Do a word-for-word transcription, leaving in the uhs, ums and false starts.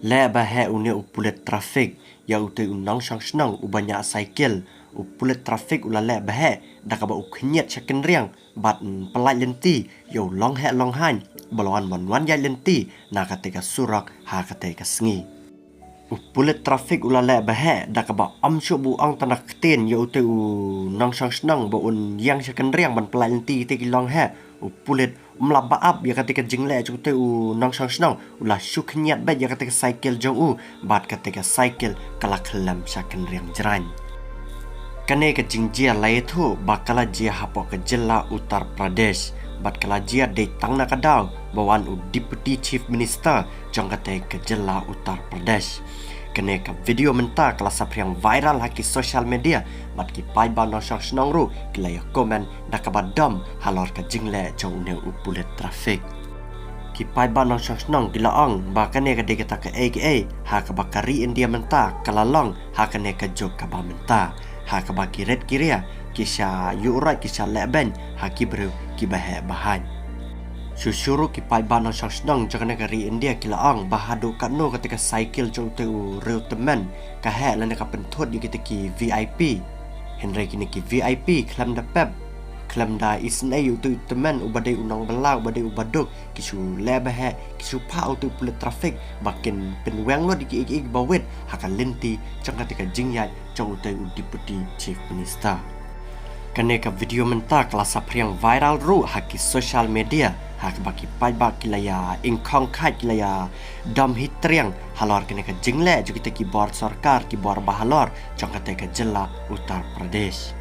Leh ba heh une u pulit traffic ïa utei u nongshong shnong uba ñiah cycle. U pulit traffic u la leh ba heh da kaba u khynñiat sha kynriang bad, mm, pyllait lynti ïa u longheh longhaiñ ba la wan ban wan ïaid lynti na katei ka surok ha katei ka sngi. U pulit traffic u la leh ba heh da kaba ym shuh ba u ong tang da ka ktien ïa utei u nongshong shnong ba un ïeng sha kynriang ban pyllait lynti ïa kitei ki longheh. U pulit um lah ba ap ïa katei ka jingleh jong utei u nongshong shnong, u la shu khynñiat beit ïa katei ka cycle jong u bad katei ka cycle ka la khyllem sha kynriang jraiñ. Kane ka jingjia la ïathuh ba ka la jia hapoh ka jylla Uttar Pradesh bad ka la jia dei tang na ka daw ba wan u Deputy Chief Minister jong katei ka jylla Uttar Pradesh. Kane ka video mynta ka la saphriang viral ha ki social media bad ki paidbah nongshong shnong ruh ki la ïa comment da kaba dom halor ka jingleh jong une u pulit traffic. Ki paidbah nongshong shnong ki la ong ba kane ka dei kata kaei kaei ha kaba ka ri India mynta ka la long ha kane ka juk kaba mynta, ha kaba ki rit ki ria ki sha ïuhroit ki sha leh beiñ ha ki briew kiba heh ba haiñ. Shuh shuh ruh ki paidbah nongshong shnong jong kane ka ri India ki la ong ba haduh katno katei ka cycle jong utei u riewtymmen ka heh lane ka pynthut ïa kitei ki V I P. Hynrei kine ki V I P khlem da pep, khlem da isynei ïa utei u tymmen uba dei u nongbylla uba dei u baduk, ki shu leh ba heh, ki shu phah utei u pulit traffic ba kin pynweng lut ïa kiei kiei ba wit ha ka lynti jong katei ka jingïaid jong utei u Deputy Chief Minister. Kane ka video mynta ka la saphriang viral ruh ha ki social media ha kaba ki paidbah ki la ïa ingkhong kheit, ki la ïa dom hi triang halor kane ka jingleh jong kitei ki bor sorkar, ki bor bahalor jong katei ka jylla Uttar Pradesh.